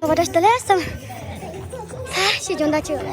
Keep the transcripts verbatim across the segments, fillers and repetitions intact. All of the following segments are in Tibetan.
བ་ད་ལྟ་ལས་སམ། ས་ཞིག་ཇོན་ད་ཆུ་ལ།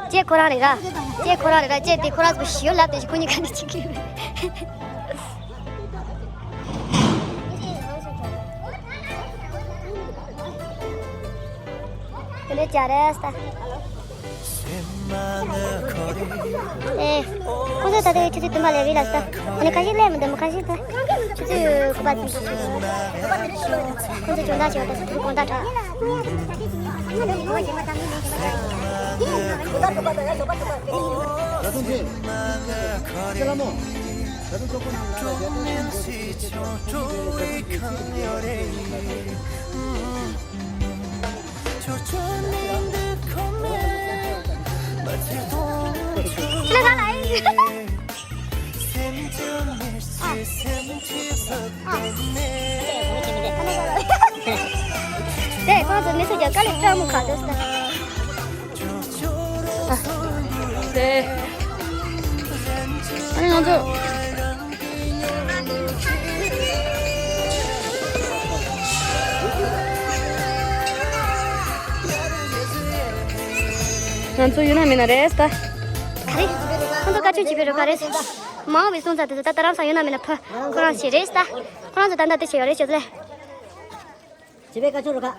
ལྕེ་ཁོ་རང་རེད་ར། ལྕེ་ཁོ་རང་རེད་ར། ལྕེ་དེ་ཁོ་རང་ཚོ་ཞིའོ་ལབ་དེ་ཞིག་ཁོ་གཉིས་ཀ་ནས་ཅིག་གི་དེ་ལས་ཅ་རེས་ད། ཨེ། ཁོ་ཚོ་ད་ལྟ་ཆུ་ཚོད་བདུན་པ་ལས་རིང་ལ་ད། ཨ་ནི་ཁ་ཤས་སླེབས་མི་འདུག་ཁ་ཤས་ད། ཆུ་ཚོད་དགུ་པ་ཙམ་ཞིག་ཞུ། ཁོ་ཚོ་སྦྱོང་བརྡར་བྱེད་པ་ད་དགོང་དག་དྲག་དེ་ཁོང་ཚོ་མི་ཚོ་རྒྱ་དཀའ་ལས་སྤྲང་མོ་ག་དུས་ད། དེ། ཨ་ནི་ང་ཚོ། ང་ཚོ་ཡུལ་ན་མིན་ན་རེད་ད། ག་རེ། ཁོང་ཚོ་བཀའ་ཆོས་བྱེད་པའི་རུ་ཁག་རེད། མ་འོངས་པའི་སོང་ཙང་དེ་ཚོ་ད་རྡ་རམ་ས་ཡུལ་ན་མིན་ན་ཕ་ཁོ་རང་ཞིག་རེད་ད། ཁོ་རང་ཚོ་ད་ལྟ་དེ་བྱེད་ཡོད་རེད་ཅོ་ཙེ། བྱེད་པའི་བཀའ་ཆོས་རུ་ཁག་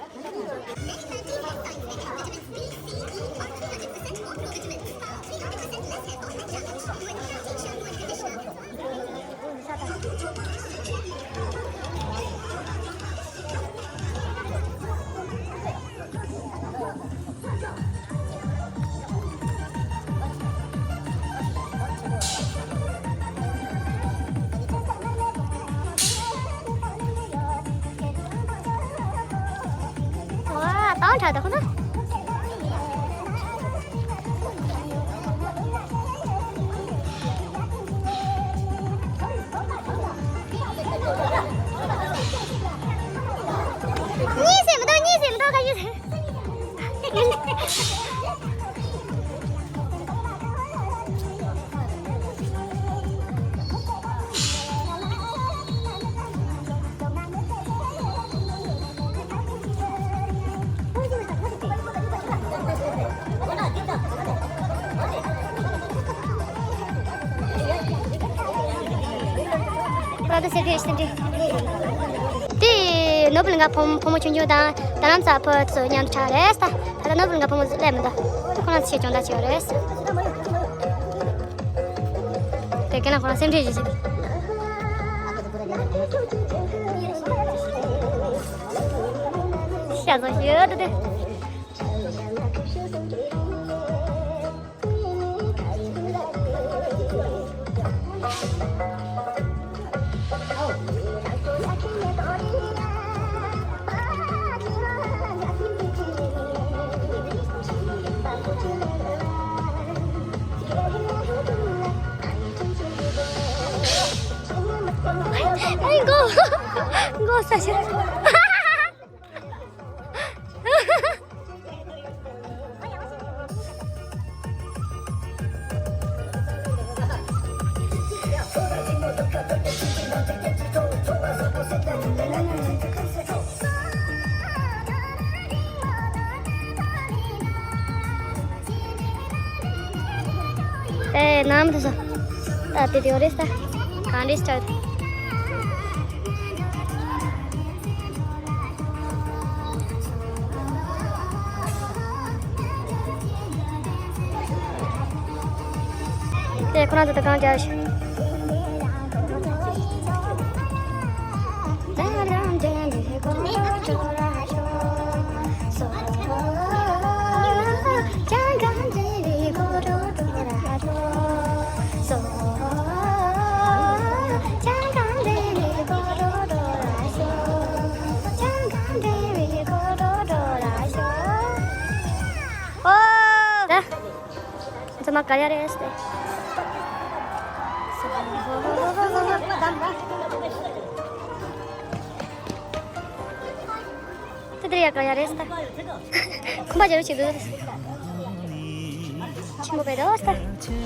ཨ། ཏང་ཁྲ་དེ་ཁོ་ན། གཉིད་སད་མི་འདུག་གཉིད་སད་མི་འདུག་ག་ཡོད། དེ་ནོར་བུ་གླིང་ག་ཕོ་ཕོ་མོ་ཆུང་ཆུང་དང་རྡ་རམ་ས་ཕོ་ཚོ་མཉམ་དུ་ཆགས་རེད་ད། ད་ལྟ་ནོར་བུ་གླིང་ག་ཕོ་མོ་སླེབས་མི་འདུག་ད་ཁོ་རང་ཚོ་ཆེད་སྦྱོང་བརྡར་བྱེད་ཡོད་རེད། དེ་ག་ན་ཁོ་རང་སེམས་ཁྲལ་བྱེད་བཞིན། ཤ་ཚ་ཤོད་དེ། ཨེ་མགོ་མགོ་ས་ཞིག་ཨེ་ནམ་དུ་སོ། ད་དེ་དེ་རེད་ད། གང་རེད་ཅག་དེ་ཁོ་རང་ཚོ་ད་གང་རྒྱག་ཤི། ཨོ། ད། ཚང་མ་ག་ཡ་རེད་ཟེར་ཏེ། ད་དེར་ཡ་ག་ཡ་རེད་ཟེར་ཏེ། ཁོམ་པ་རྒྱབ་བྱེད་དུ། ཆེན་པོ་བས་དོ་ཟེར་ཏེ།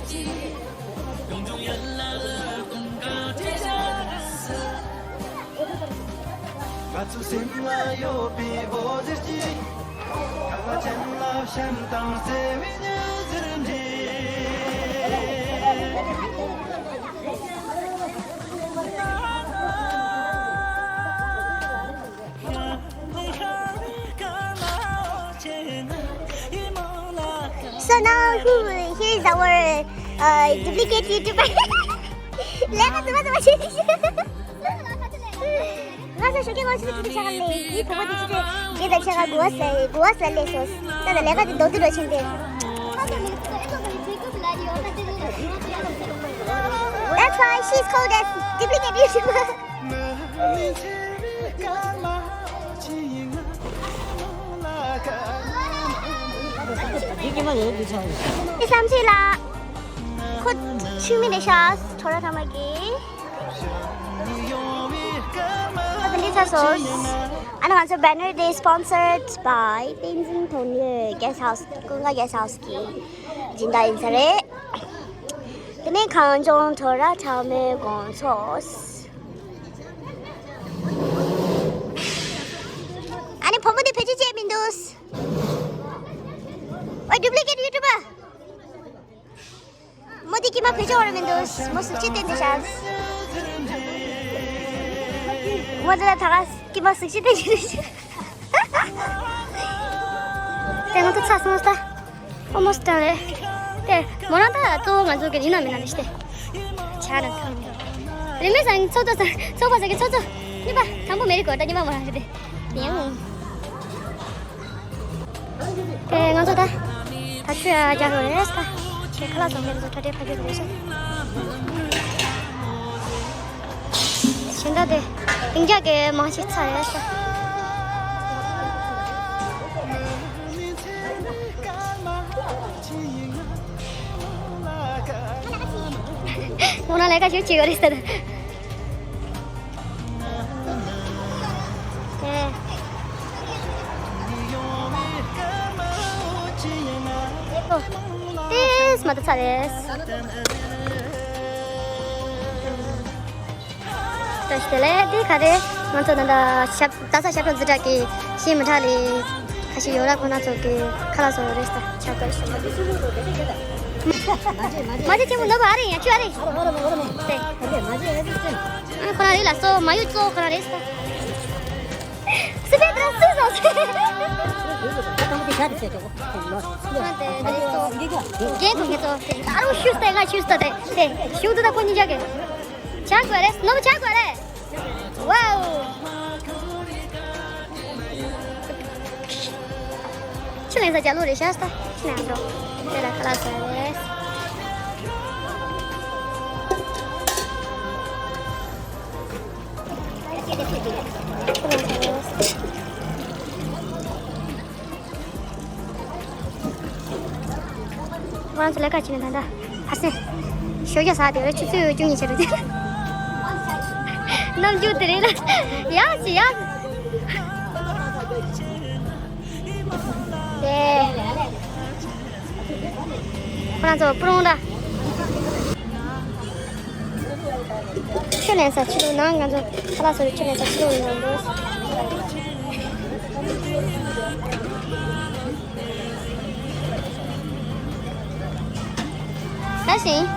ང་ཚོའི་སེམས་ལ་ཡོད་པའི་འོད་ཟེར་གྱིས། ཁ་བ་ཅན་ལ་བྱམས་དང་བརྩེ་བའི་སྙིང་ཟེར་འདྲེས། So now who, here is our uh, duplicate YouTuber. ལས་ཀ་དུ་མ་དུ་མ་བྱེད། ང་ཚོ་ཞོགས་ཀས་ང་ཚོ་ཅི་ཆ་ག་ལས་ཡི་བུ་མོ་དེ་ཅི་ཆ་དེ་དང་ཆ་ག་གོ་བ་ཟེར་གོ་བ་ཟེར་ལས་སོ། ད་ད་ལས་ཀ་དེ་མདོར་བསྡུས་རོ་ཆེན་དེ། That's why she's called as duplicate YouTuber. ཨི་སམ་ཆེ་ལ། ཁོ་ཆུང་མི་ནས་ཤ་ཁྲོ་ར་ཐ་མ་གི། ཨ་ད་འདི་ཚ་སོ། ཨ་ན་ང་ཚོ་banner day sponsored by བསྟན་འཛིན་དོན་ཡོད་guest house ཀུན་དགའ་guest house གི་སྦྱིན་བདག་ཡིན་ས་རེད། དེ་ནས་གངས་ལྗོངས་ཁྲོ་ར་ཁྲ་མོའི་དགོང་ཚོགས། ཨ་ནི་བུ་མོ་དེ་བེད་སྤྱོད་བྱས་མི་འདུག་ཨོ་duplicate YouTuber། མོ་དེ་ཀྱི་མ་བེད་སྤྱོད་བར་མི་འདུག་མོ་གཟུགས་ཅི་བསྟན་དེ་ཤར། མོ་དེ་ལ་ད་ག་ཀྱི་མ་གཟུགས་ཅི་བསྟན་གྱི་རེད། དེ་ང་ཚོ་ཚ་སོང་ས། ཨོ་མོ་སི་ཊ་རེད། དེ་མོ་རང་ད་གཙོ་བོ་ང་ཚོ་གི་ཡིན་ན་མིན་ན་རེད་ཤི་དེ། ཆ་ར་ཐང་། རིན་མེད་སང་ཚོགས་གཙོ་ཚོགས་པ་ཟེར་གི་ཚོགས་གཙོ། གཉིས་པ་དང་པོ་མེ་རི་ཀོ་ད་གཉིས་པ་མོ་རང་རེད་དེ། དེ་ཡང་། དེ་ང་ཚོ་ད། ད་ཆུ་ཡ་རྒྱག་དགོས་རེད་ད། དེ་ཁ་ལག་བཟོ་མཁན་ཚོ་གྲ་སྒྲིག་ཕ་གི་རེད་ཤི། ཞིང་ད་དེ། ལིང་རྒྱག་གི་མང་ཤོས་ཚ་རེད་ཤི། ངོ་ན་ལས་ཀ་ཞིག་བྱེད་དགོས་རེད་ཟེར། དེ། ཏེས་མ་ཏི་ཚ་རེད། ད་ཞི་དེ་ལས་དེ་ག་རེ་ང་ཚོ་ད་ལྟ་ཞབས་རྡ་ས་ཞབས་བྲོ་འཛིན་གྲྭ་གི་ཤེས་མི་ཁྲ་ལི་ཁ་ཤས་ཡོད་ར་ཁོ་ན་ཚོ་གི་ཁ་ལག་བཟོ་རེས་ད་ཆ་ག་རེ་ཞིག་མ་ཅི་ཆེན་མོ་འདོགས་པ་ཨ་རེ་ཡ་ཆུ་ཨ་རེ། ཨ་ཁོ་ན་རེ་ལ་སོ་མ་ཡུ་ཙོ་ཁོ་ན་རེས་ད། སི་པེ་ཏྲ་སི་ཟོ་སི། ཁོ་ན་དེ་རེས་ཙོ་རྒན་ཐུང་གི་ཙོ་དེ་ཨ་རུ་ཤུ་སྟེ་ང་ཤུ་སྟེ་དེ་ཤུ་དུ་ད་ཁོ་ཉིན་ཇག་གི་ཆ་ག་རེ་ནོ་ཆ་ག་རེ། Wow! ཆུ་ལེན་ས་ཅ་ལུ་རེ་ཤ་སྟ་ཆུ་ལེན་འགྲོ། དེ་ལ་ཁ་ལག་ཟ་རེས། ཁོ་རང་ཚོ་ལས་ཀ་བྱེད་ནས་ད་ལྟ་ཕར་སེང་ཞོགས་ཇ་ཟ་དེ་རེད། ཆུ་ཚོད་བཅུ་གཉིས་ཆ་རེད། ནམ་རྒྱུན་དེ་རེད་ལ་ཡག་ཞིག་ཡག་དེ་ཁོ་རང་ཚོ་པུ་རུང་ད། ཆུ་ལེན་ས་ཆུ་ལུག་ནང་ང་ཚོ་ཁ་ལག་བཟོ་རུ་ཆུ་ལེན་ས་ཆུ་ལུག་ནང་འདུག་ད་ཤིང་།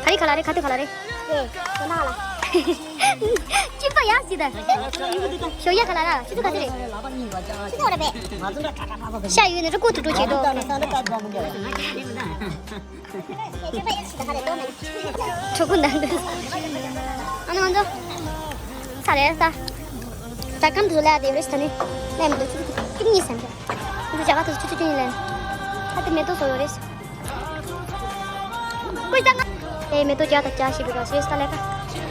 ག་རེ་ཁ་ལག་རེད། ཁ་ཐུག་ཁ་ལག་རེད། ཨེ། དོ་ནག་ལ། སྐྱིད་པ་ཡག་ཞིག་ད། ཞོགས་ཡ་ཁ་ལག་ར། ཆུ་ཚོད་ག་ཚོད་རེད། ཆུ་ཚོད་རེད་པས། ཤ་ཡོད་ནི་རི་ཀོ་ཐུག་འགྲོ་བྱེད་དོ། ཕྲུ་གུ་འདང་འདི། ཨ་ནི་ང་ཚོ། ཚ་རེད་ད། ད་སྐམ་དུ་ལས་དེ་རེས་ད་ནི། ལས་མི་འདུག་ཆུ་ཚོད་བཅུ་གཉིས་ཟིན་པས། ང་ཚོ་རྒྱ་གར་དུ་ཆུ་ཚོད་བཅུ་གཉིས་ལས། ད་དེ་མེ་ཏོག་བཟོ་ཡོད་རེད། ཀུན་ཏང་། ཨེ་མེ་ཏོག་བརྒྱ་དང་བརྒྱ་ཞིག་འདུག་ག་ཞེས་ས་ལས་ཀ།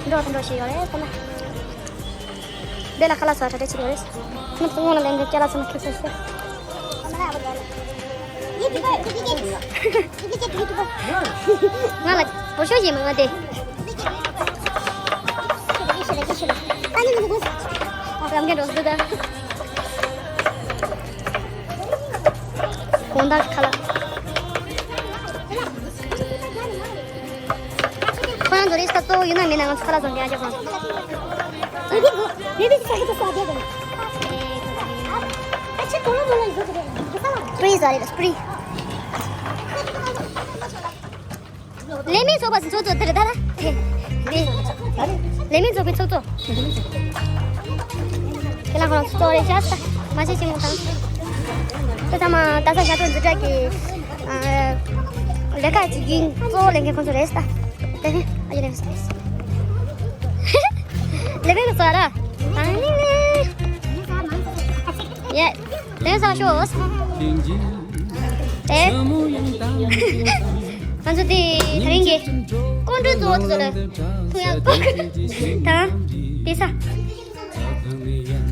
འགྲོ་དང་འགྲོ་ཞིག་ཡོད་རེད་ད་ན། འདི་ལ་ཁ་ལག་བཟོ་གྲ་སྒྲིག་བྱེད་ཀྱི་ཡོད་རེད། ང་ཚོ་སྔོན་ལ་ལེན་འདི་ཅ་ལག་ཚང་མ་ཁེབས་ས་ཤོག་ང་ལ་བོ་ཤོ་ཞིག་མ་ང་དེ། ལམ་ཁ་འགྲོ་སྲིད་ད། དགོང་དག་ཁ་ལག་ཚོ་རེས་ད་གཙོ་བོ་ཡིན་ན་མིན་ན་ང་ཚོ་ཁ་ལག་བཟོ་མཁན་ཨ་ཅག་ཚོ། སྤྲེའུ་ཟ་རེད་སྤྲེའུ། ལས་མི་ཚོགས་པ་ཚོགས་གཙོ་དེ་རེད་ད་ལ། ལས་མི་ཚོགས་པའི་ཚོགས་གཙོ། ཁྱེད་རང་ཁོ་རང་ཚོགས་རེད་ཤག་ས། མ་ཤེས་ཆེན་མོ་དང་། ཁྱོད་ཚང་མ་ད་ས་ཞབས་བྲོ་འཛིན་གྲྭ་གི་ལས་ཀ་བྱེད་ཀྱིན་གཙོ་བོ་ལས་མཁན་ཁོང་ཚོ་རེད་ས། དེ་ནས་ཨ་ཡེ་རེད་ས། ལས་མི་ཚོགས་ར། ཨ་ནི་ནི། ཡེ། ལས་ས་ཤོ། ཨེ། ང་ཚོ་དེ་དེ་རིང་གི་སྐུ་མགྲོན་གཙོ་བོ་དེ་ཚོ་ལ་ཐུག་ཡག་སྐུ་མགྲོན་དང་དེ་ས།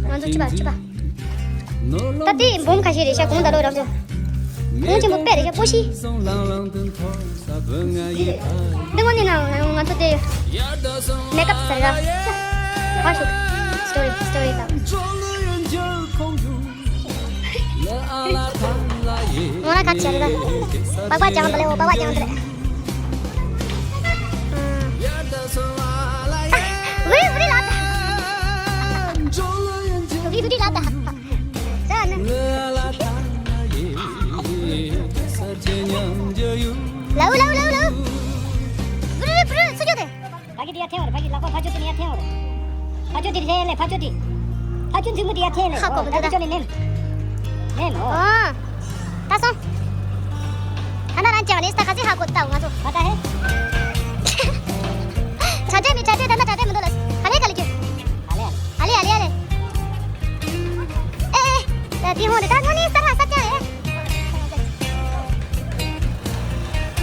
ང་ཚོ་ཆུ་པ་ཆུ་པ། ད་དེ་འབུམ་ཁ་ཤས་རེད་ཤག་གོང་ད་ལོ་རང་ཚོ། གོང་ཆེན་པོ་དཔེ་རེད་ཤག་སྤོ་ཤི། འདི་ངོ་ནི་ན་ང་ཚོ་དེ་མེག་ཨབ་ཟེར་ར། ཧ་ཤུག་སི་ཊོ་རི་སི་ཊོ་རི་དང་། ང་ལ་ཁ་ཆེ་རེད། པགས་པ་ཅང་དེ་ལེ། འོ་པགས་པ་ཅང་དེ་ལེ། ཝི་ཝི་ལ། ཝི་ཝི་ལ། ལའུ་ལའུ་ལའུ་ལའུ། ཝི་ཝི་ཝི་ཚུར་ཅོ་དེ། ཕ་གི་དེ་ཡར་འཐེན་བར། ཕ་གི་ལག་པ་ཕ་ཕྱོགས་དེ་ནས་ཡར་འཐེན་བར། ཕ་ཕྱོགས་དེ་ལྷན་ལས་ཕ་ཕྱོགས་དེ། ཕ་ཕྱོགས་མཛུབ་མོ་དེ་ཡར་འཐེན་ལས། ཧ་གོ་མི་འདུག་ད། ཕ་ཕྱོགས་ནས་ནེམ། ནེམ་ཨོ། ཨོ། ད་སོང་། ད་ན་རང་ཅང་ལས་ས་ཁ་སི་ཧ་གོ་ད་ང་ཚོ། ད་ད་ཧེ། ཆ་ཏྲེ་མི་ཆ་ཏྲེ་ད་ན་ཆ་ཏྲེ་མི་འདུག་ལ། ཧ་ལེ་ག་ལེ་ཀྱི། ཧ་ལེ། ཧ་ལེ་ཧ་ལེ་ཧ་ལེ། ཨེ་ཨེ། ད་དེ་ཧོང་དེ་ད་ནོ་ནི་ས་ཧ་ས་ཅང་ཨེ།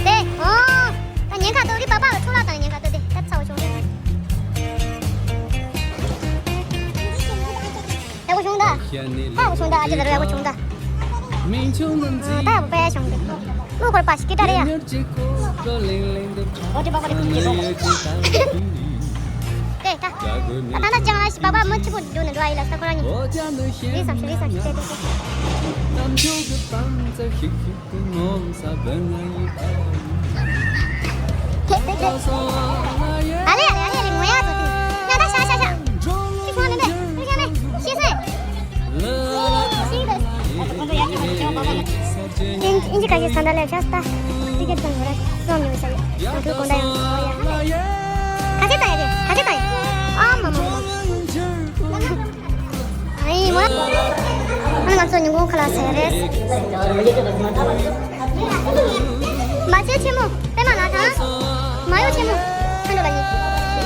དེ། ཨོ། ད་ཉེན་ཁ་དོ་རི་པ་པ་ལ་འཕྲོ་བརླག་དང་ཉེན་ཁ་དོ་དེ་ད་ཚ་བ་བྱུང་། ཡག་པོ་བྱུང་ད། ཧ་གོ་བྱུང་ད། ཨ་ཅེ་ད་རུ་ཡག་པོ་བྱུང་ད། ཨ་ད་ཡག་པོ་དཔེ་བྱུང་ད། ལོ་འཁོར་པ་ཞིག་གི་ད་རེད་ཡ། ཨོ་ཅེ་པ་པ་རེད་ཁུ་ཅེ་པ་པ། དེ་ད། ད་ད་ཅང་ཨ་ཞིག་པ་པ་མི་ཆི་པོ་འགྲོ་ནས་འགྲོ་ཨ་ཡི་ལ་ས་ཁོ་རང་ཉིད། རེད་བསམ་ཤི་རེད་བསམ་ཤི་དེ་དེ་དེ། དེ་དེ་དེ། ཨ་ལེ་ཨ་ལེ་ཨ་ལེ་ངོ་ཡ་ཚོ་དེ། ཉག་ད་ཤ་ཤ་ཤ། ཅི་ཁོང་ནི་མེད་ཅི་ཁོང་ནི་ཤེས་སོང་། ཨིན་ཨིན་ཇི་ཁ་ཤས་ས་འདྲ་ལས་ཤ་སྟ། ཏི་ཀེ་ཊི་ཙམ་ཡོད་ར་སོང་མྱོང་ས་ཡོད། ང་ཚོའི་དགོང་དག་ཡང་ཡ། ཁ་ཆེ་ད་ཡ་རེད། ཁ་ཆེ་ད་ཡ། ཨ་མ་མ་མ། ཨ་ཡི་མ། ཨ་ང་ཚོ་ཉིན་གུང་ཁ་ལག་ཟ་ཡ་རེད། མ་ཆེ་ཆེན་མོ། པད་མ་ལགས་དང་། མ་གཡོ་ཆེན་མོ། ཁ་འགྲོ་ལ་ཡིན།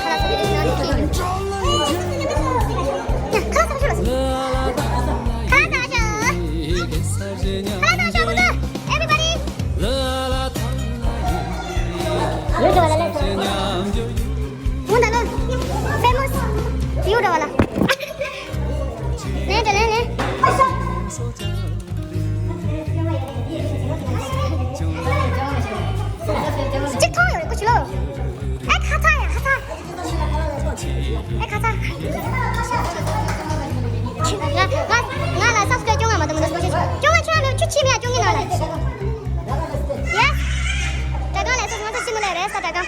ཁ་ལག་ཟ་ཡ་ཁ་ལག་ཟ་ཡ་ཁ་ལག་ཟ་ཡ་ཁ་ལག་ཟ་ཡ་ཁོ་ཚོ། Everybody། ཡོད་འགྲོ་བ་ལ་ལས་སོ། ངོ་ད་ལོ། Famous། ཡོད་འགྲོ་བ་ལ། ལེན་དྲ་ལེན་ལེན། གཅིག་མཐོང་ཡོད་རེད་ཀོ་ཆུ་ལོ། ཨེ་ཁ་ཚ་ཡ་ཁ་ཚ། ཨེ་ཁ་ཚ། ང་ང་ང་ལ་subscribe་བཅོ་ལྔ་མ་གཏོགས་མི་འདུག་སྐོར་ཞིག་བཅོ་ལྔ་ཆུ་ལ་མེད་ཆུ་ཆི་མེད་ཡ་བཅོ་ལྔ་ན་ལ། ཡ། དྲ་སྒང་ལ་སོ་ང་ཚོ་ཤི་ནི་ལ་རེད་ས་དྲ་སྒང་།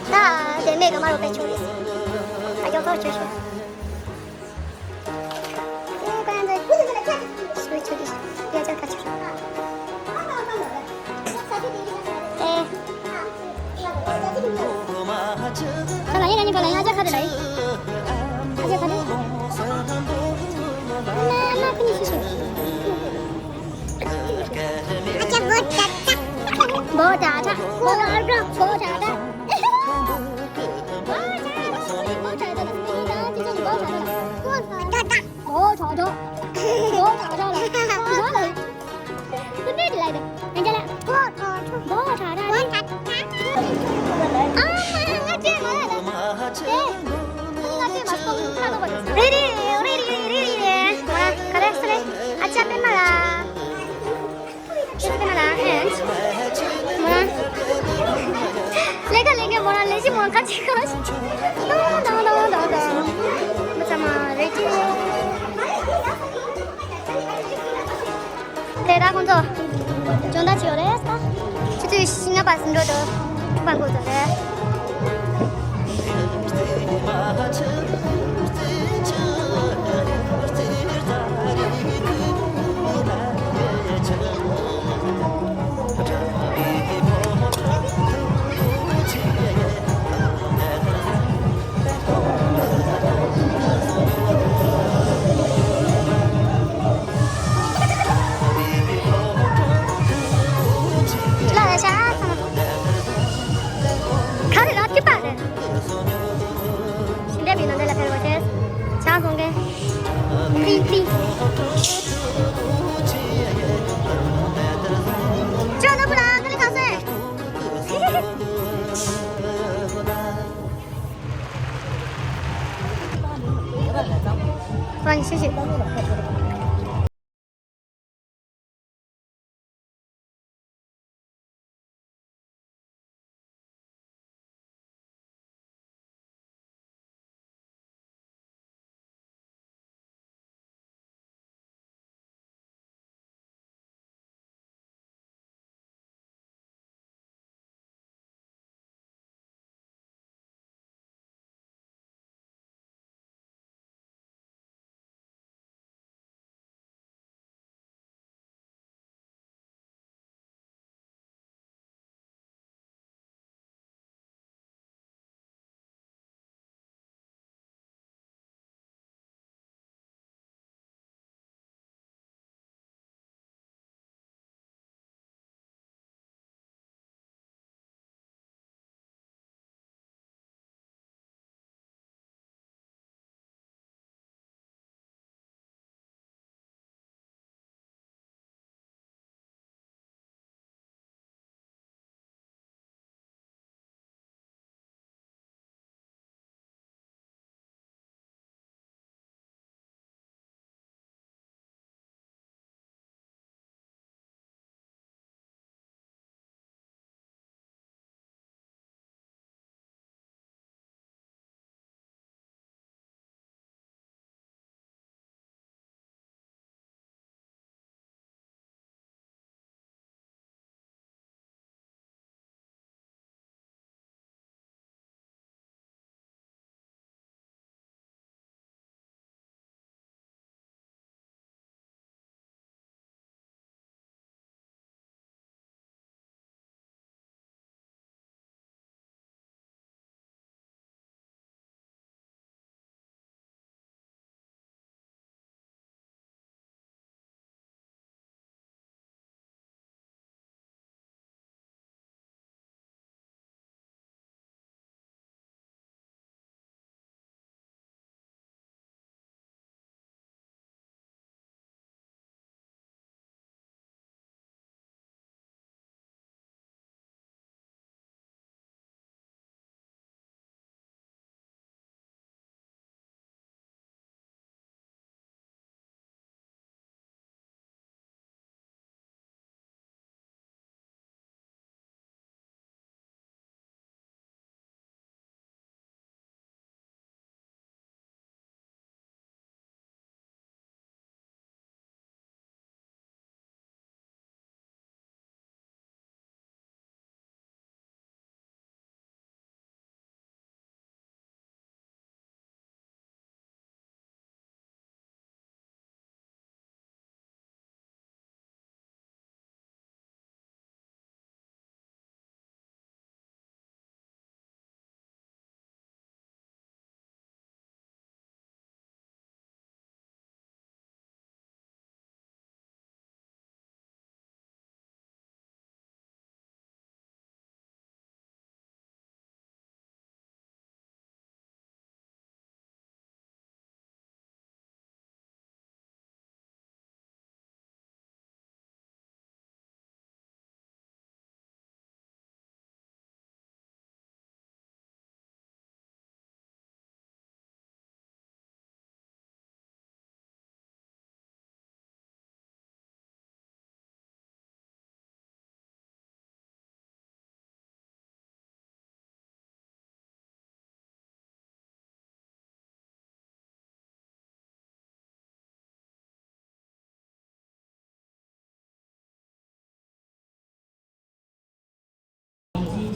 ད་དེ་མེད་གི་མ་རོ་པད་ཆུང་རེད། ཨ་ཡོ་ཐོག་ཆུ་ཤོག་རེད་རེད་རེད་རེད་རེད། ཨ་ཅག་པད་མ་ལགས། ཨ་ཅག་པད་མ་ལགས་ཧན། མོ་རང་། ལས་ཀ་ལས་ཀ་མོ་རང་ལས་གཞི་མོ་རང་ཁ་ཅིག་ཁ། ཏང་ཏང་ཏང་ཏང་ཏང་། མི་ཚང་མ་རེ་ཅི། དེ་ད་ཁོང་ཚོ་སྦྱོང་བརྡར་བྱེད་ཡོད་རེད་ད། ཆུ་ཚོད་བཞི་ལྔ་པ་ཟིན་འགྲོ་འདུག་ཐུག་པ་འགོ་ཚུགས་རེད། ལ་ལ་ཤ་ཚང་མ། ག་རེ་ར་ཐིག་པ་རེད། 感谢谢。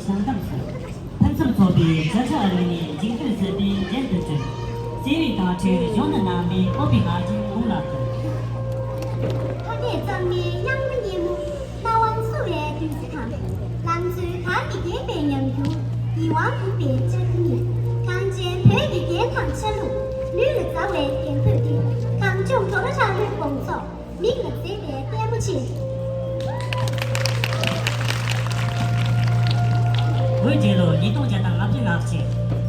ཞང་ཁམས་སུ་ཕུན་སུམ་ཚོགས་པའི་བྱ་ཁྲ་རིག་གནས་འཇིག་རྟེན་གསར་པའི་རྒྱན་དུ་གྱུར། བརྩེ་བའི་དྭངས་འཕྲོས་གཞོན་ནུ་རྣམ་པའི་སྤོབས་པའི་ངར་གྱིས་དགུང་ལ་བསྟོད། ཕ་མས་བརྩམས་ནས་གཡང་མོ་སྙན་མོ། སྣང་བ་བསུ་བའི་བདུད་རྩི་དང་། ལང་ཚོའི་གར་གྱིས་བརྒྱན་པའི་ཉམས་འགྱུར། ཡིད་དབང་འགུག་པའི་སྤྱན་གཉིས། གངས་ཅན་བོད་ཀྱི་རྒྱན་དང་ཆ་ལུགས། ལུས་ལ་མཛའ་བའི་རྒྱན་སྤོས་ཀྱིས། གངས་ལྗོངས་འགྲོ་བ་རང་གི་དགོངས་རྫོགས། མིག་ལ་མཛེས་པའི་ལྟད་མོ་ཆེ། བོད་རྒྱལ་ལོ་ཉིས་སྟོང་བརྒྱ་དང་ལྔ་བཅུ་ང་གཅིག་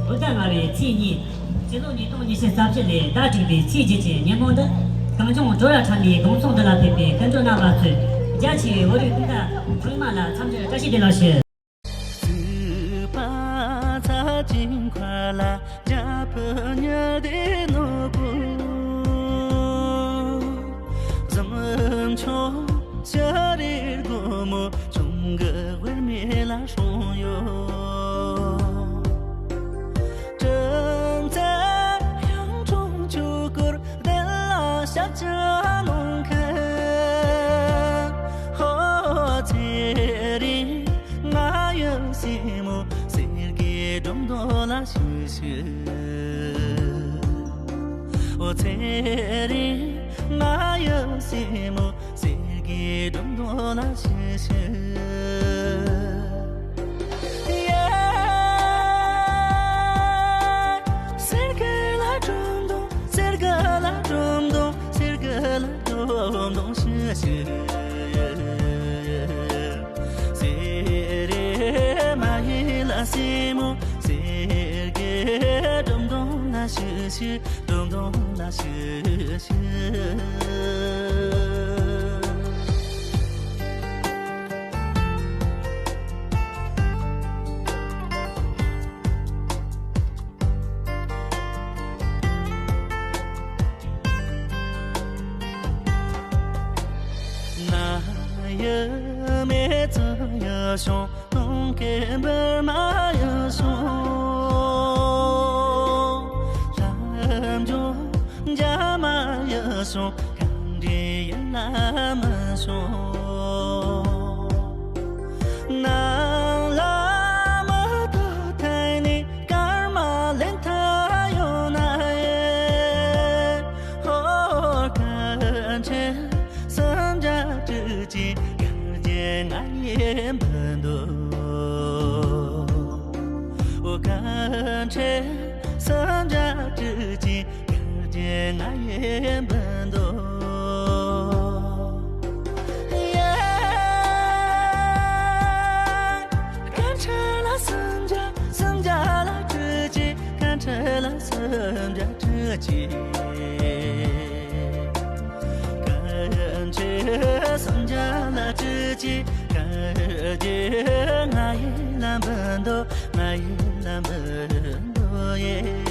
བོད་ཟླ་ལྔ་པའི་ཚེས་གཉིས། སྤྱི་ལོ་ཉིས་སྟོང་ཉི་ཤུ་རྩ་བཞི་ལོའི་ཟླ་དྲུག་པའི་ཚེས་བརྒྱད་ཀྱི་ཉིན་མོ་འདི། གངས་ལྗོངས་སྒྲོ་ར་ཁྲ་མོའི་དགོང་ཚོགས་འདི་ལ་ཕེབས་པའི་སྐུ་མགྲོན་རྣམ་པ་ཚོས། རྒྱ་ཆེ་བའི་བོད་རིགས་སྤུན་ཟླ་ཚང་མ་ལ་འཚམས་འདྲིར་བཀྲ་ཤིས་བདེ་ལེགས་ཞུ། ཤར་རིར་སྒོ་མོ་ཆུང་གི་དབུས་མེ་ལ་སྲུང་ཡོད། 正在阳春秋过的拉萨这龙坑，哦，这里我有什么，谁给种多了许许。哦，这里我有什么，谁给种多了许许。 ང་ཡི་མེ་ཙི་ཡི་ཤོང་། ནང་གི་འབུར་མ་ཡི་ཤོང་། ལྷ་འབྱུང་འཇའ་མ་ཡི་ཤོང་། གང་འདྲའི་ཡིན་ན་མི་ཤོང་། ནང་ལ་མི་ཐོག་ཐད་ནས་སྐར་མ་ལེན་ཐ་ཡོང་ན་ཡེ། ཧོ་སྐར་ཆེན་སུམ་བརྒྱ་དྲུག་ཅུ་གར་གྱི་ང་ཡི་འབུལ་འདོད། ཨོ་སྐར་ཆེན་སུམ་བརྒྱ་དྲུག་ཅུ་གར་གྱི་ང་ཡི་འབུལ་འདོད། ཡེ། སྐར་ཆེན་ལ་སུམ་བརྒྱ། སུམ་བརྒྱ་ལ་དྲུག་ཅུ། སྐར་ཆེན་ལ་སུམ་བརྒྱ་དྲུག་ཅུ། སྐར་ཆེན་སུམ་བརྒྱ་ལ་དྲུག་ཅུ། གར་གྱི་ང་ཡི་ལ་འབུལ་འདོད། ང་ཡི་ལ་འབུལ་འདོད་ཡེ།